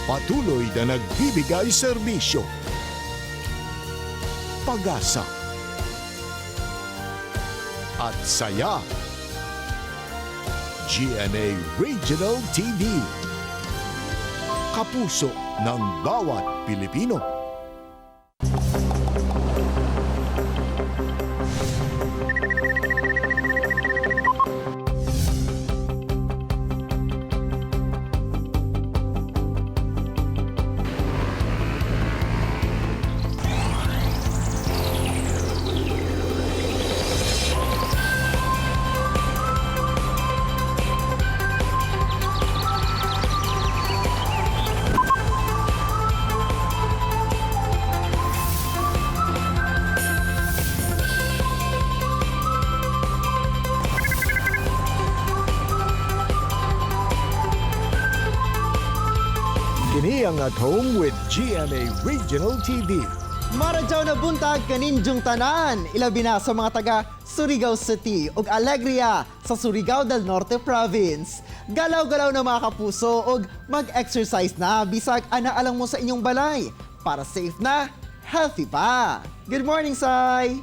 Patuloy na nagbibigay serbisyo, pag-asa, at saya. GMA Regional TV. Kapuso ng bawat Pilipino. Kini ang At Home with GMA Regional TV. Maradyaw na buntag kaninjong tanan, ilabi na sa mga taga Surigao City ug Alegria sa Surigao del Norte Province. Galaw-galaw na, mga kapuso, ug mag-exercise na bisag ana alang mo sa inyong balay para safe na, healthy pa. Good morning, Sai!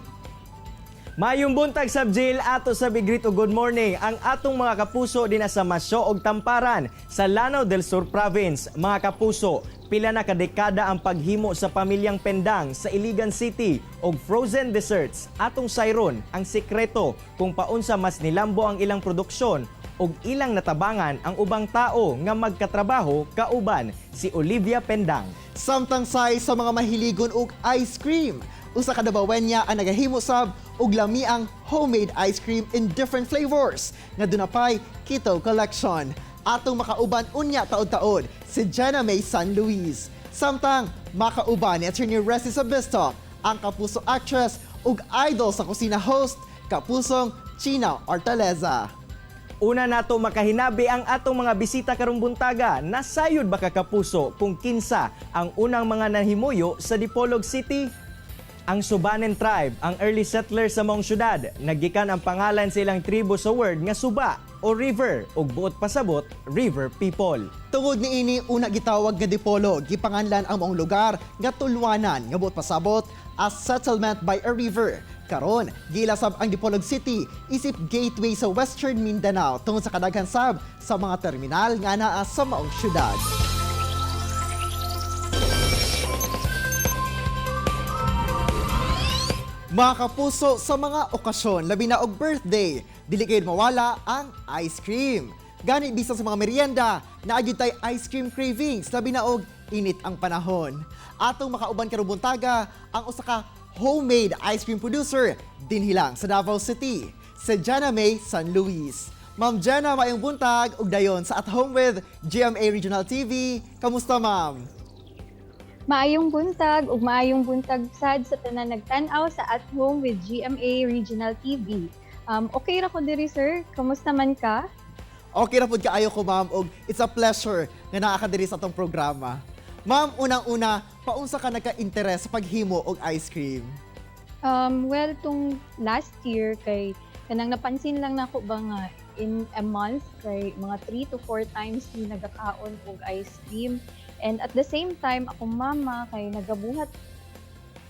Mayong buntag sab, Jill, ato sa big greet o good morning ang atong mga kapuso dinha sa Masyo og Tamparan sa Lanao del Sur Province. Mga kapuso, pila na kadekada ang paghimo sa pamilyang Pendang sa Iligan City og frozen desserts. Atong sayron ang sikreto kung paunsa mas nilambo ang ilang produksyon ug ilang natabangan ang ubang tao nga magkatrabaho kauban si Olivia Pendang. Samtang, Sai, sa mga mahiligon og ice cream, usa ka Dabawenya ang nagahimo sab og lamiang homemade ice cream in different flavors nga duna pay keto collection. Atong makauban unya taod-taod si Jenna May San Luis. Samtang makauban ni Attorney Resi Sabisto ang Kapuso actress ug idol sa kusina host, Kapusong China Ortaleza. Una nato makahinabi ang atong mga bisita karong buntaga. Nasayod ba ka, kapuso, kung kinsa ang unang mga nahimuyo sa Dipolog City? Ang Subanen tribe, ang early settler sa maong syudad, nagikan ang pangalan sa ilang tribo sa word nga suba o river ug buot pasabot, river people. Tungod niini, una gitawag nga Dipolog, gipanganlan ang maong lugar nga Tulwanan nga buot pasabot a settlement by a river. Karon, giila sab ang Dipolog City isip gateway sa Western Mindanao tungod sa kadaghan sab sa mga terminal nga naa sa maong syudad. Mga kapuso, sa mga okasyon, labi na og birthday, dili kayo mawala ang ice cream. Gani bisan sa mga merienda, naa gyud tay ice cream cravings, labi na og init ang panahon. Atong makauban karong buntaga ang usa ka homemade ice cream producer dinhi lang sa Davao City, si Jenna May San Luis. Ma'am Jenna, maayong buntag ug dayon sa At Home with GMA Regional TV. Kamusta, ma'am? Maayong buntag ug maayong buntag sad sa tanan nagtan-aw sa At Home with GMA Regional TV. Okay ra ko diri, sir. Kamusta man ka? Okay ra pud kaayo ko, ma'am, ug it's a pleasure nga naa ka diri sa atong programa. Ma'am, unang-una, paunsa ka nagka-interes sa paghimo og ice cream? Well, tung last year kay kanang napansin lang nako ba nga in a month kay mga 3 to 4 times ni nagakaon og ice cream. And at the same time, akong mama kay nagabuhat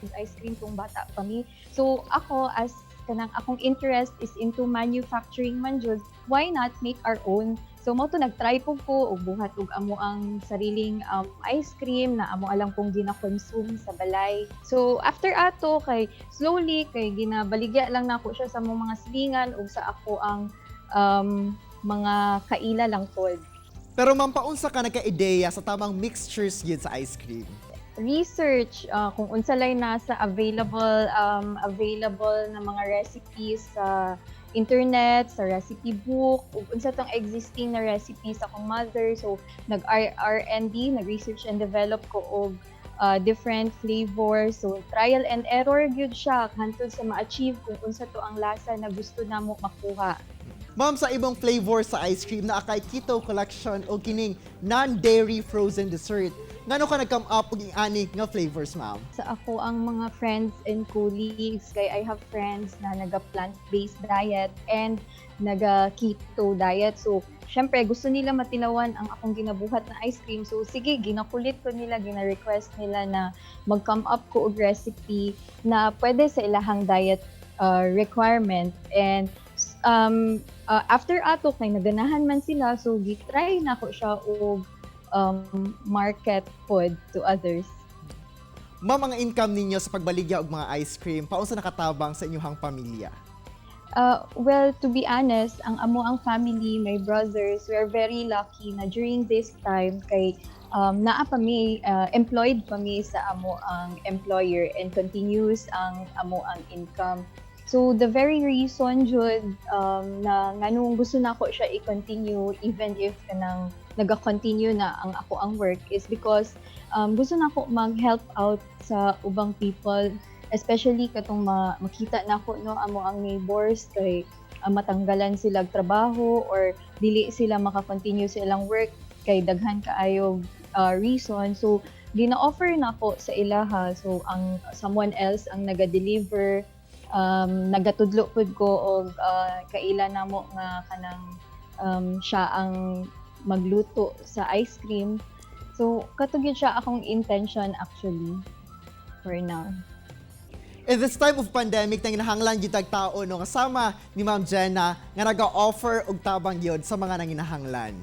og ice cream tung bata pa mi. So ako, as kanang akong interest is into manufacturing man jud, why not make our own? So mao to nagtry ko og buhat og amo ang sariling ice cream na amo alang kong gina-consume sa balay. So after ato kay slowly kay ginabaligya lang nako siya sa among mga silingan ug sa ako ang mga kaila lang pod. Pero ma'am, paunsa ka nagka-ideya sa tamang mixtures yun sa ice cream? Research, kung unsa lay nasa available na mga recipes sa internet, sa recipe book, ug unsa tong existing na recipes sa akong mother. So nag R&D, nag-research and develop ko og different flavors. So trial and error gyud siya hantod sa ma-achieve kung unsa to ang lasa na gusto namo makuha. Ma'am, sa ibang flavor sa ice cream naa kay keto collection o kining non-dairy frozen dessert. Ngano ka nag-come up og ani nga flavors, ma'am? Sa ako ang mga friends and colleagues, kay I have friends na naga plant-based diet and naga keto diet. So, syempre gusto nila matilawan ang akong ginabuhat na ice cream. So, sige, ginakulit ko nila, gina-request nila na mag-come up ko og recipe na pwede sa ilahang diet requirement. And after ato kay naganahan man sila, so gitry nako siya og market pod to others. Ma'am, ang income ninyo sa pagbaligya og mga ice cream, paunsa nakatabang sa inyong pamilya? Well, to be honest, ang amo ang family, my brothers, we are very lucky na during this time kay naa pa mi, employed pa mi sa amo ang employer and continues ang amo ang income. So the very reason jud na nganong gusto nako siya i-continue even if kanang naga-continue na ang ako ang work is because gusto nako mag-help out sa ubang people, especially katong makita nako no amo ang neighbors kay matanggalan sila og trabaho or dili sila maka-continue sa ilang work kay daghan kaayo reason. So gina-offer nako sa ilaha, so ang someone else ang naga-deliver, nagatudlo pud ko og kaila namo nga kanang siya ang magluto sa ice cream. So kato gyud siya akong intention actually for now. In this time of pandemic, nanginahanglan gyud tag tao no kasama ni Ma'am Jenna nga naga-offer og tabang gyud sa mga nanginahanglan.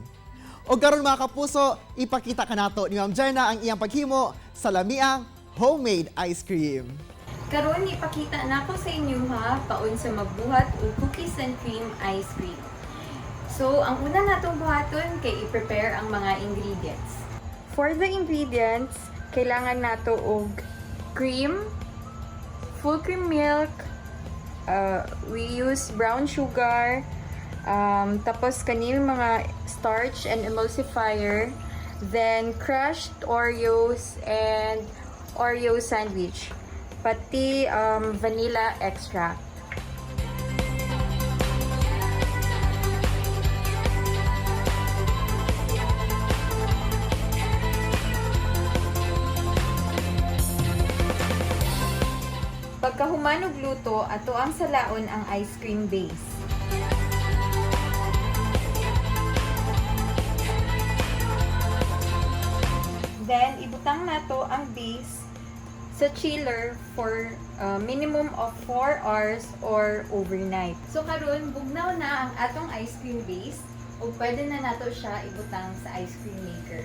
Og karon, mga kapuso, ipakita kanato ni Ma'am Jenna ang iyang paghimo sa lamiang homemade ice cream. Karon ipakita nako sa inyo ha paunsa magbuhat og cookies and cream ice cream. So, ang una natong buhaton kay i-prepare ang mga ingredients. For the ingredients, kailangan nato og cream, full cream milk, we use brown sugar, tapos kanil mga starch and emulsifier, then crushed Oreos and Oreo sandwich, pati vanilla extract. Pagkahuman og luto, ato ang salaon ang ice cream base. Then, ibutang nato ang base sa chiller for minimum of 4 hours or overnight. So karon bugnaw na ang atong ice cream base ug pwede na nato siya ibutang sa ice cream maker.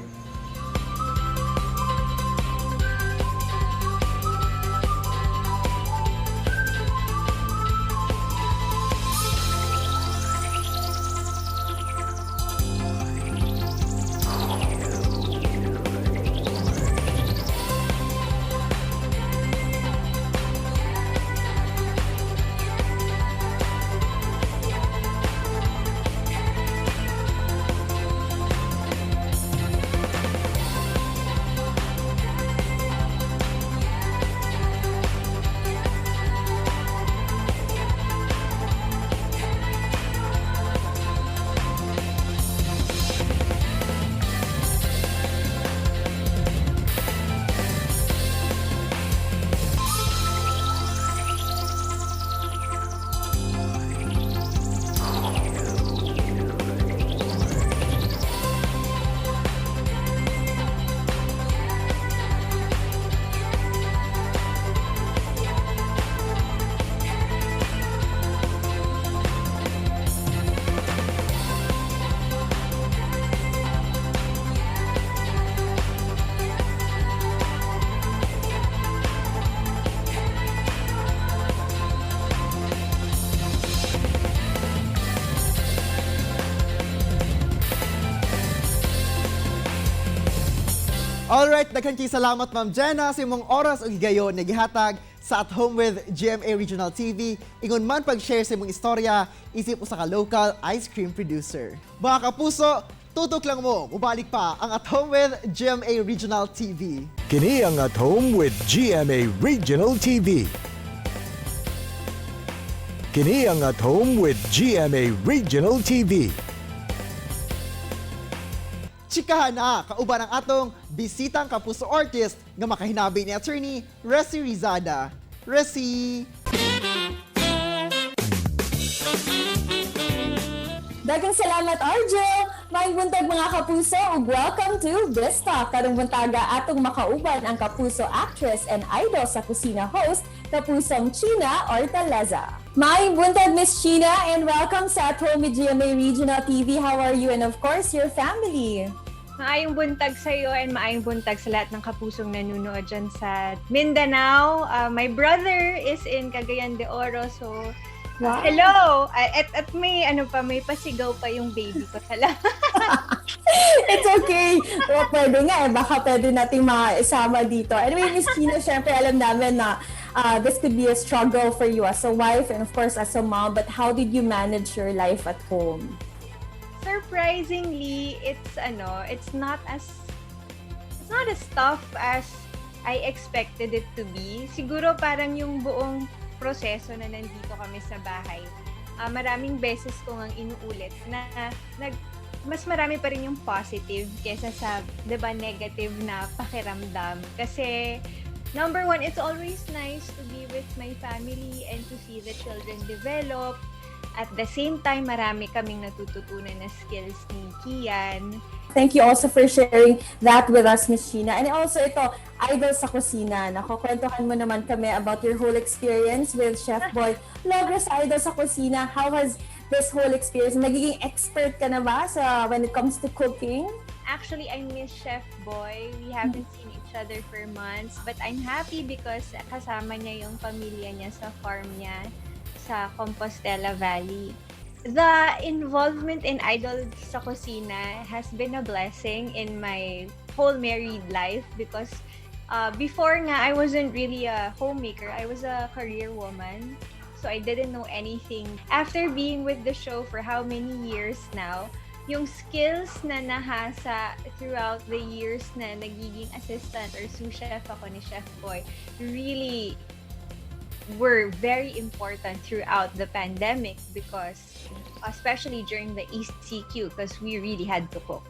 Alright, daghan kay salamat, Ma'am Jenna, sa imong oras ug higayon nga gihatag sa At Home with GMA Regional TV. Ingon man pag-share sa imong istorya isip usa ka local ice cream producer. Mga kapuso, tutok lang mo, mubalik pa ang At Home with GMA Regional TV. Kini ang At Home with GMA Regional TV. Kini ang At Home with GMA Regional TV. Chikahan na kauban ang atong bisitang kapuso artist nga makahinabi ni Attorney Resi Rizada. Resi! Daghang salamat, RJ! Maayong buntag, mga kapuso, ug welcome to Vista. Karong buntaga, atong makauban ang kapuso actress and Idol sa Kusina host, Kapusong Chynna Ortaleza. Maayong buntag, Miss Chynna, and welcome sa At Home with GMA Regional TV. How are you and, of course, your family? Maayong buntag sa iyo and maayong buntag sa lahat ng kapusong nanonood dyan sa Mindanao. My brother is in Cagayan de Oro, so hello! At may ano pa, may pasigaw pa yung baby ko sa lahat. It's okay. Well, pwede nga eh. Baka pwede nating maisama dito. Anyway, Miss Chynna, syempre alam namin na this could be a struggle for you as a wife and, of course, as a mom. But how did you manage your life at home? Surprisingly, it's ano, it's not as tough as I expected it to be. Siguro parang yung buong proseso na nandito kami sa bahay, maraming beses ko ngang inuulit na mas marami pa rin yung positive kesa sa, 'di ba, negative na pakiramdam. Kasi number one, it's always nice to be with my family and to see the children develop. At the same time, marami kaming natututunan na skills ni Kian. Thank you also for sharing that with us, Miss Chynna. And also ito, Idol sa Kusina. Nako, kwentuhan mo naman kami about your whole experience with Chef Boy Logro sa Idol sa Kusina. How has this whole experience? Nagiging expert ka na ba sa when it comes to cooking? Actually, I miss Chef Boy. We haven't seen each other for months. But I'm happy because kasama niya yung pamilya niya sa farm niya sa Compostela Valley. The involvement in Idol sa Kusina has been a blessing in my whole married life because before nga, I wasn't really a homemaker. I was a career woman. So I didn't know anything. After being with the show for how many years now, yung skills na nahasa throughout the years na nagiging assistant or sous chef ako ni Chef Boy really were very important throughout the pandemic because, especially during the ECQ, because we really had to cook.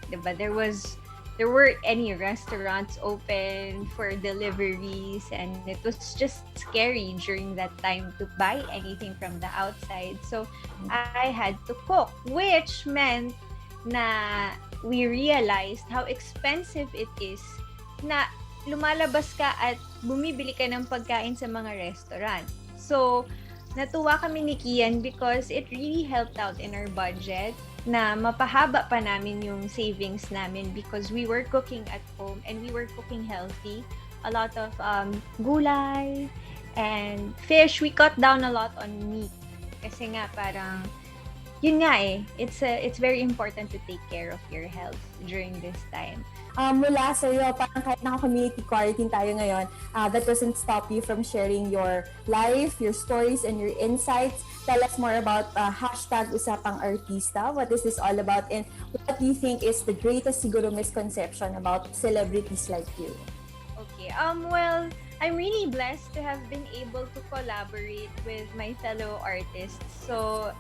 Diba? There weren't any restaurants open for deliveries and it was just scary during that time to buy anything from the outside. So I had to cook, which meant na we realized how expensive it is na lumalabas ka at bumibili ka ng pagkain sa mga restaurant. So, natuwa kami ni Kian because it really helped out in our budget na mapahaba pa namin yung savings namin because we were cooking at home and we were cooking healthy. A lot of gulay and fish. We cut down a lot on meat kasi nga parang yun nga eh, it's very important to take care of your health during this time. Mula sa iyo, parang kahit naka-community quarantine tayo ngayon, that doesn't stop you from sharing your life, your stories, and your insights. Tell us more about #UsapangArtista. What is this all about? And what do you think is the greatest siguro misconception about celebrities like you? Okay. Well, I'm really blessed to have been able to collaborate with my fellow artists. So,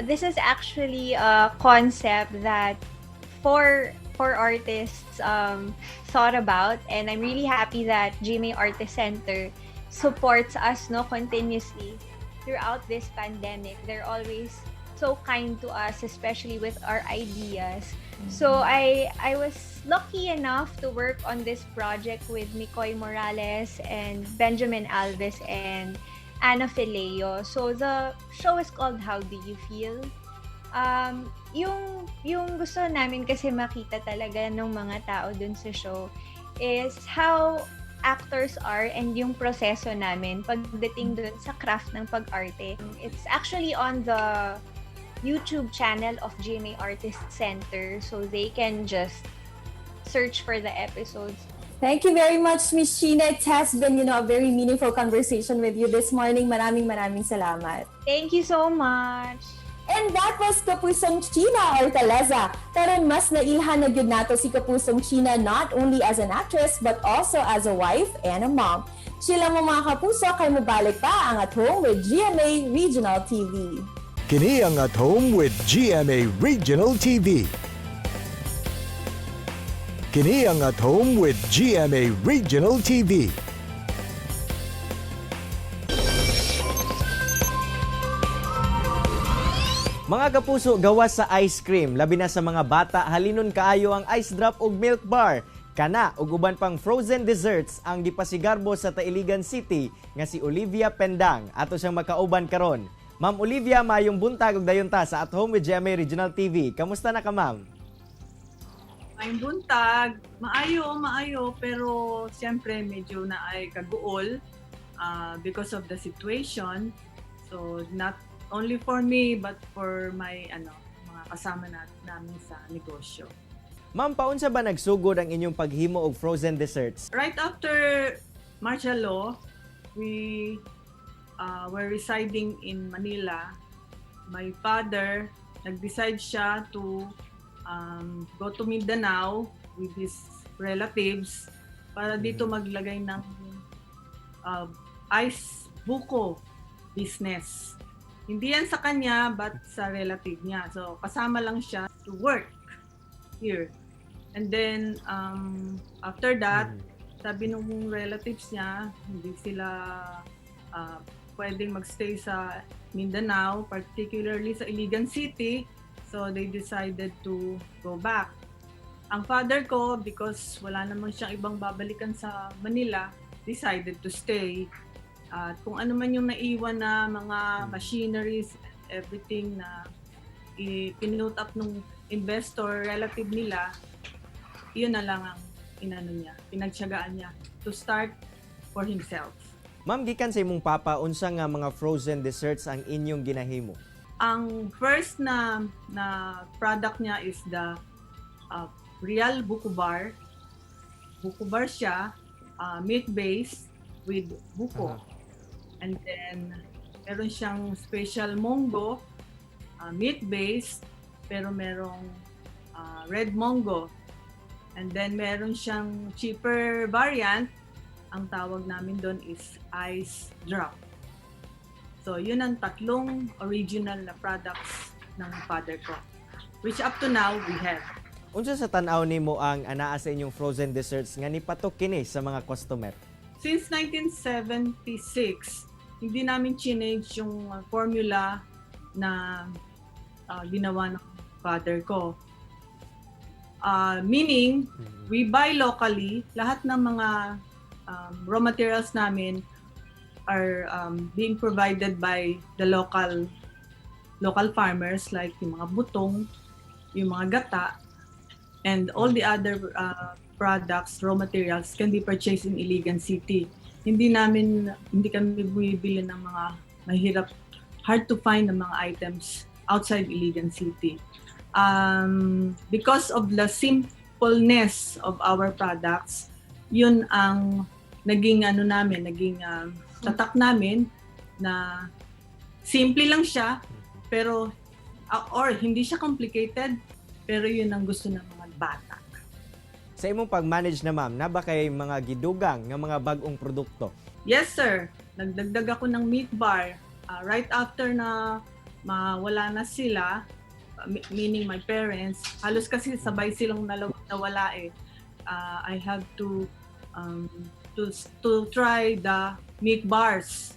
this is actually a concept that four artists thought about, and I'm really happy that GMA Artist Center supports us, no, continuously throughout this pandemic. They're always so kind to us, especially with our ideas. So I was lucky enough to work on this project with Mikoy Morales and Benjamin Alves and Anna Feleo. So the show is called How Do You Feel? Yung gusto namin kasi makita talaga ng mga tao dun sa show is how actors are and yung proseso namin pagdating dun sa craft ng pag-arte. It's actually on the YouTube channel of GMA Artist Center, so they can just search for the episodes. Thank you very much, Miss Chynna. It has been a very meaningful conversation with you this morning. Maraming maraming salamat. Thank you so much. And that was Kapusong Chynna Ortaleza. Karon, mas nailhan na gyud nato si Kapusong Chynna not only as an actress but also as a wife and a mom. Chill mo, mga kapuso, kay mobalik pa ang At Home with GMA Regional TV. Kini ang At Home with GMA Regional TV. Kini ang At Home with GMA Regional TV. Mga kapuso, gawas sa ice cream, labi na sa mga bata, halinon kaayo ang ice drop ug milk bar. Kana ug uban pang frozen desserts ang gipasigarbo sa Tailigan City nga si Olivia Pendang. Ato siyang makauban karon. Ma'am Olivia, maayong buntag ug dayon ta sa At Home with GMA Regional TV. Kamusta na ka, ma'am? Ay buntag, maayo, maayo, pero siyempre medyo na ay kaguol because of the situation. So not only for me but for my ano, mga kasama namin sa negosyo. Ma'am, paunsa ba nagsugod ang inyong paghimo og frozen desserts? Right after martial law, we were residing in Manila. My father, nag-decide siya to go to Mindanao with his relatives para dito maglagay ng ice buko business. Hindi yan sa kanya, but sa relative niya. So, kasama lang siya to work here. And then, after that, sabi nung relatives niya, hindi sila pwedeng magstay sa Mindanao, particularly sa Iligan City. So they decided to go back. Ang father ko, because wala namang siyang ibang babalikan sa Manila, decided to stay. At kung ano man yung naiwan na mga machineries, everything na pinut up nung investor, relative nila, yun na lang ang inano niya, pinagtiyagaan niya to start for himself. Ma'am, gikan sa imong papa, unsa nga mga frozen desserts ang inyong ginahimo? Ang first na product niya is the Real Buko Bar. Buko bar siya, milk-based with buko. And then, meron siyang special mongo, milk-based, pero merong red mongo. And then, meron siyang cheaper variant. Ang tawag namin doon is ice drop. So, yun ang tatlong original na products ng father ko, which up to now, we have. Unsa sa tan-aw nimo ang anaa sa inyong frozen desserts nga nipatok kini sa mga customer? Since 1976, hindi namin change yung formula na ginawa ng father ko. Meaning, we buy locally. Lahat ng mga raw materials namin are being provided by the local local farmers, like yung mga butong, yung mga gata, and all the other products, raw materials can be purchased in Iligan City. Hindi kami bumibili ng mga mahirap, hard to find na mga items outside Iligan City. Because of the simpleness of our products, yun ang naging ano namin, naging tatak namin na simple lang siya pero or hindi siya complicated, pero yun ang gusto ng mga bata. Sa imong pag-manage na, ma'am, naa ba kay mga gidugang nga mga bag-ong produkto? Yes, sir. Nagdagdag ako ng meat bar. Right after na mawala na sila, meaning my parents, halos kasi sabay silang nawala eh. I have to try the meat bars.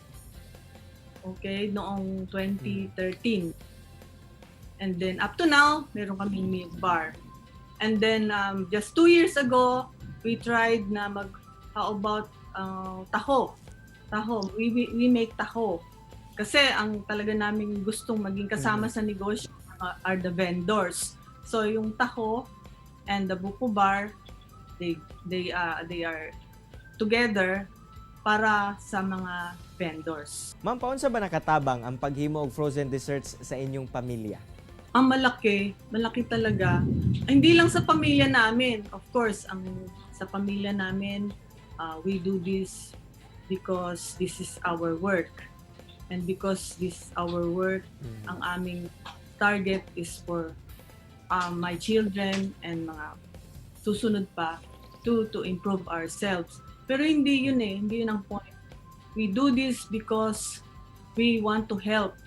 Okay, noong 2013. And then up to now, meron kaming milk bar. And then just 2 years ago, we tried na mag, how about taho? Taho. We make taho. Kasi ang talaga naming gustong maging kasama sa negosyo are the vendors. So yung taho and the buko bar, they are together para sa mga vendors. Ma'am, paunsa ba nakatabang ang paghimo og frozen desserts sa inyong pamilya? Ang malaki, malaki talaga. Hindi lang sa pamilya namin. Of course, ang sa pamilya namin, we do this because this is our work. And because this is our work, ang aming target is for my children and mga susunod pa to improve ourselves. Pero hindi yun eh, hindi yun ang point. We do this because we want to help.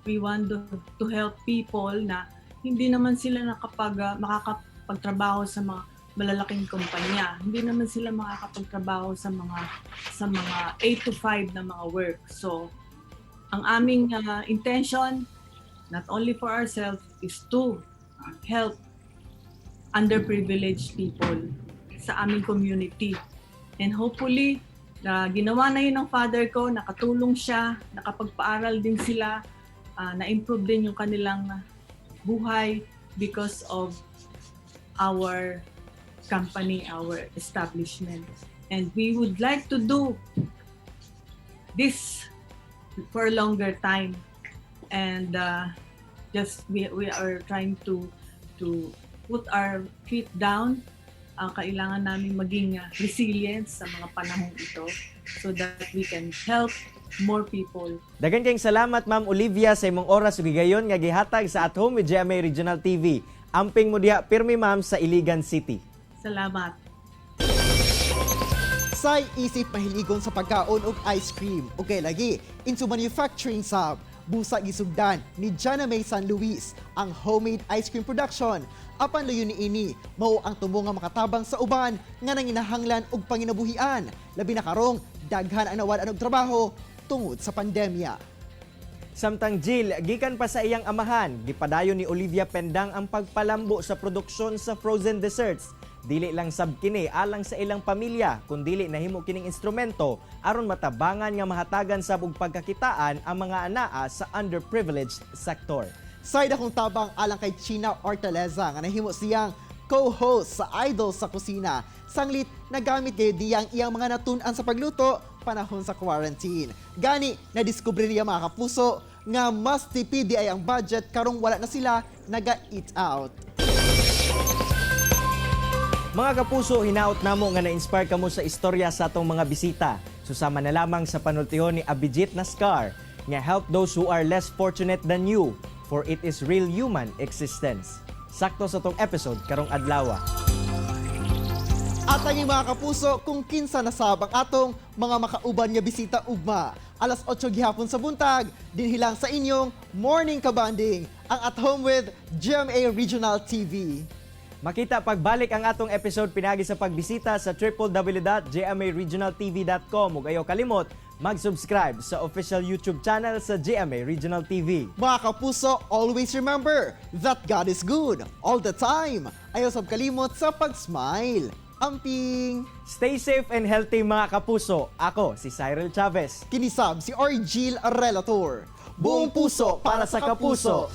We want to help people na hindi naman sila makakapagtrabaho sa mga Malalaking kumpanya. Hindi naman sila makakapagtrabaho sa mga 8 to 5 na mga work. So, ang aming intention, not only for ourselves, is to help underprivileged people sa aming community. And hopefully, na ginawa na yun ng father ko, nakatulong siya, nakapagpaaral din sila, na-improve din yung kanilang buhay because of our company, our establishment. And we would like to do this for a longer time. And just we are trying to put our feet down. Kailangan namin maging resilient sa mga panahong ito so that we can help more people. Daghan kayong salamat, Ma'am Olivia, sa imong oras ug higayon nga gihatag sa At Home with GMA Regional TV. Amping mo diha pirmi, ma'am, sa Iligan City. Salamat. Say isip mahiligon sa pagkaon og ice cream ug kay lagi into manufacturing sab, busa gisugdan ni Jana May San Luis ang homemade ice cream production. Apan layon niini mao ang tumo nga makatabang sa uban nga nanginahanglan og panginabuhian, labi na karong daghan ang nawad-an og trabaho tungod sa pandemya. Samtang Jill, gikan pa sa iyang amahan, gipadayon ni Olivia Pendang ang pagpalambo sa produksyon sa frozen desserts. Dili lang sab kini alang sa ilang pamilya, kundili nahimo kining instrumento aron matabangan nga mahatagan sab og pagkakitaan ang mga anaa sa underprivileged sector. Side akong tabang alang kay China Ortaleza nga nahimo siyang co-host sa Idol sa Kusina. Sanglit nagamit gayud niya ang iyang mga natun-an sa pagluto panahon sa quarantine. Gani nadiskubre niya, mga kapuso, nga mas tipid diay ang budget karong wala na sila naga-eat out. Mga kapuso, hinaot namo nga na-inspire kamo sa istorya sa atong mga bisita. Susama na lamang sa panultihon ni Abhijit Naskar nga "Help those who are less fortunate than you, for it is real human existence." Sakto sa atong episode karong adlaw. At ang mga kapuso, kung kinsa na sab ang atong mga makauban nga bisita ugma. Alas 8 gihapon sa buntag, dinhi lang sa inyong Morning Kabanding, ang At Home with GMA Regional TV. Makita pagbalik ang atong episode pinagi sa pagbisita sa www.gmaregionaltv.com ug ayaw kalimot mag-subscribe sa official YouTube channel sa GMA Regional TV. Mga kapuso, always remember that God is good all the time. Ayaw sab kalimot sa pag-smile. Amping! Stay safe and healthy, mga kapuso. Ako si Cyril Chavez. Kini sab si Argil Relator. Buong puso para sa kapuso.